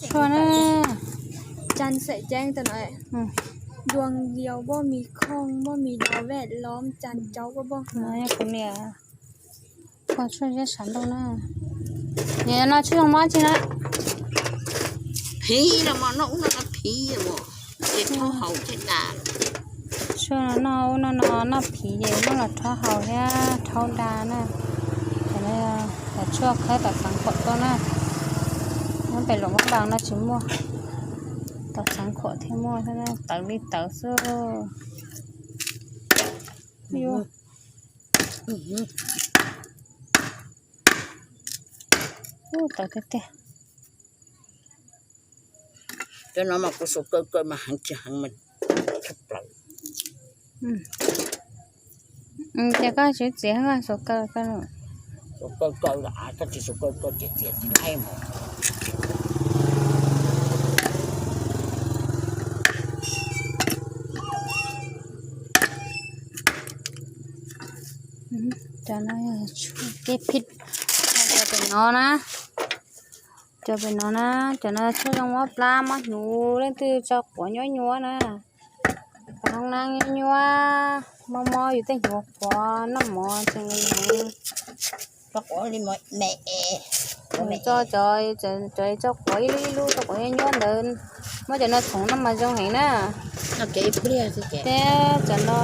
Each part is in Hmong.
Tshuaj na. Chanh sẻ chén tao nói. Dua liu boj mis khong, boj mis bảo vệ lom, chanh cháo boj boj. Kuv niam kho tshuaj ziab sav ntuj na. Nim no tshuaj zoo mob tsi na? Phiv los mas, noj ub noj no phiv, ces rhaub haus thiab tas. Tshuaj noj ub noj no noj phiv ces muab los rhaub haus thiab rhaub da na. Ces no yog tshuaj khawb tom xeev khuam tuaj na. Nyob pem Luam Mob Npas no tsis muaj, tom xeev khuam thiaj muaj, tawv li tawv xwb. Ub, tawv tiag tiag. Cov no mas kuv xuas kaw kaw mas heev tsis heev mas tshaj plaws. Ces koj tsis txiav, koj xuas kaw kaw. Xuas kaw kaw, koj tsis xuas kaw kaw ces txiav tsis laib mus. Cov no yog tshuaj keb phij, cov pem no na. Cov pem no na, cov no tshuaj zoo mob plab mob hnyuv, leej twg tso quav nyuab nyuab na. Pab hoob nab nyuab nyuab, mob mob yus tej hnyuv quav noj mov tseem li heev. Tso quav li me, tso cov, cov tso quav ib lub ib lub tso quav nyuab nyuab ntawd, muab cov no txhoov noj mas zoo heev na. Thiab cov no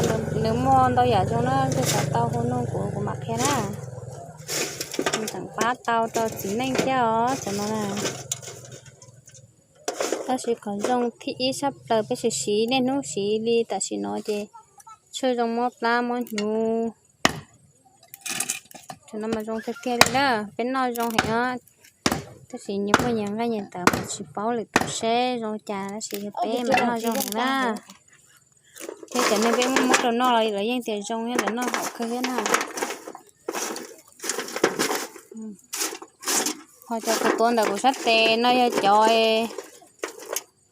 nws muaj ntau yam zoo na, leej twg xav tau hu nug kuv, kuv mam qhia na. Nws tseem pab tau rau txiv neej thiab os cov no na. Tab sis qhov zoo thib ib tshaj plaws peb siv siv niaj hnub siv li tam sim no ces tshuaj zoo mob plab mob hnyuv. Cov no mas zoo tiag tiag li na, peb noj zoo heev os. Tab sis nyias muaj nyias nqaij nyias tawv mas tsis paub lwm tus seb zoo cas, tab sis yog peb mas noj zoo heev na. Thiab cov neeg peb muab muab rau noj los lawv yeej tias zoo thiab, lawv noj haum kawg thiab na. Ho cov kuv tuav ntawm kuv sab tes no yog cov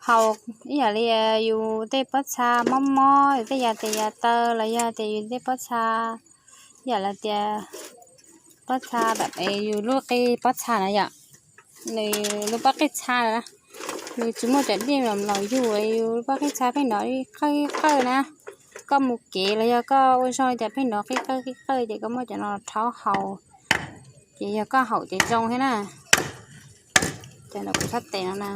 haus ib yam li yus tej pob txha mob mob, yus tej yas tes yas taw los yog tias yus tej pob txha, ib yam li tias pob txha, yus lub qij pob txha na yom, nws lub pob qij txha na, nws tsis muaj cov dej los los yug, yus lub pob qij txha pheej hnov qawj qawj na. Koj mus kev los yog koj ua zog li cas pheej hnov qij qawj qij qawj ces koj muab cov no rhaub haus, ces yog koj haum ces zoo thiab na. Cov no kuv sab tes no na.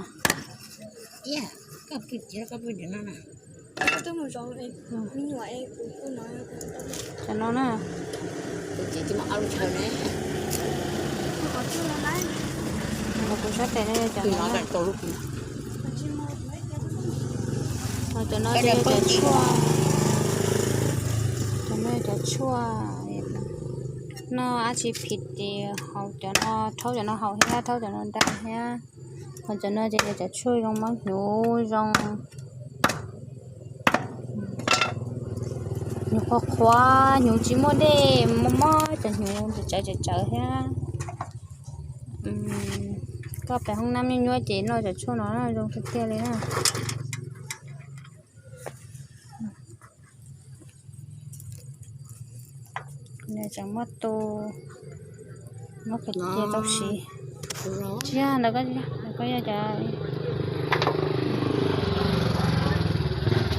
Cov no na. Kuv sab tes no yog cov no. Cov no yog cov tshuaj. Cov no yog cov tshuaj. Noj dab tsi phiv ces haus cov no, rhaub cov no haus thiab, rhaub cov no da thiab. Ho cov no ces yog cov tshuaj zoo mob hnyuv zoo. Hnyuv qhuav qhuav, hnyuv tsis muaj dej, mob mob cov hnyuv tsawv tsawv thiab. Koj pem hoob nab nyuaj nyuaj ces noj cov tshuaj no zoo tiag tiag li na. Nws tseem muab tu, muab khaws cia tau siv. Tsis yog ntawd, koj yog cov